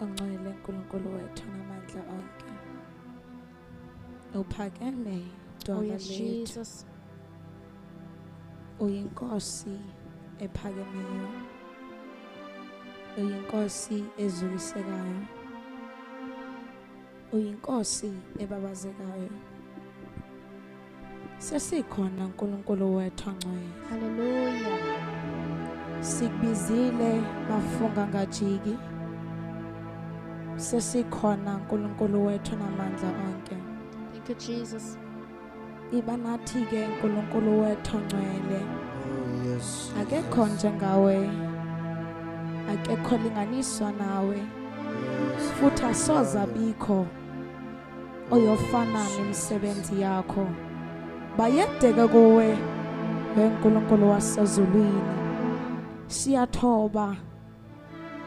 Ongcwele uNkulunkulu wethu namandla onke. Uphakeme Oh dwala yes, lethu. Jesus. Uyinkosi ephakemeyo. Uyinkosi ezulisekayo. Uyinkosi ebabazekayo. Sesikhona uNkulunkulu wethu ongcwele. Hallelujah. Sikubizile bafunga ngajiki. Sesikhona uNkulunkulu wethu namandla onke. Thank you, Jesus. Iba nathi ke uNkulunkulu wethu ongcwele. Oh yes. Akekho njengawe. Akekho linganiswa nawe. Yes. Futhi asoza bikho oyofana nemisebenzi yakho. Bayedeke kuwe weNkulunkulu wasezulwini. Siyathoba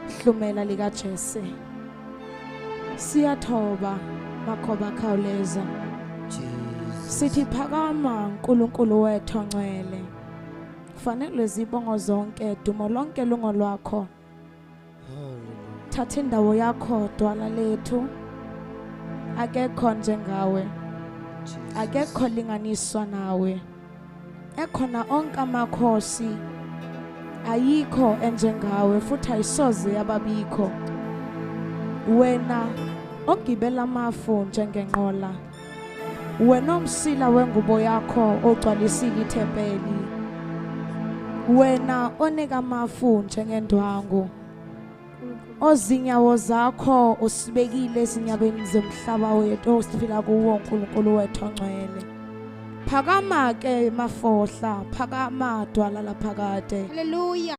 hlumela lika Jese. Siyathoba makhoba khawuleza. Jesus. Sithi phakama uNkulunkulu wethu ongcwele. Fanele zibongo zonke, dumo lonke lungolwakho. Hallelujah. Thatha indawo yakho dwala lethu. Akekho njengawe, Jesus. akekho linganiswa nawe. Ekhona onke amakhosi ayikho enjengawe futhi ayisoze yababikho. Wena ogibela amafu njengenqola. Wena omsila wengubo yakho ogcwalisile ithempeli. Wena onika amafu njengendwangu. Ozinyawo zakho usibekile ezinyabeni zomhlaba wethu osiphila kuwo uNkulunkulu wethu ongcwele. Phakama ke mafohla, phakama dwala laphakade. Hallelujah.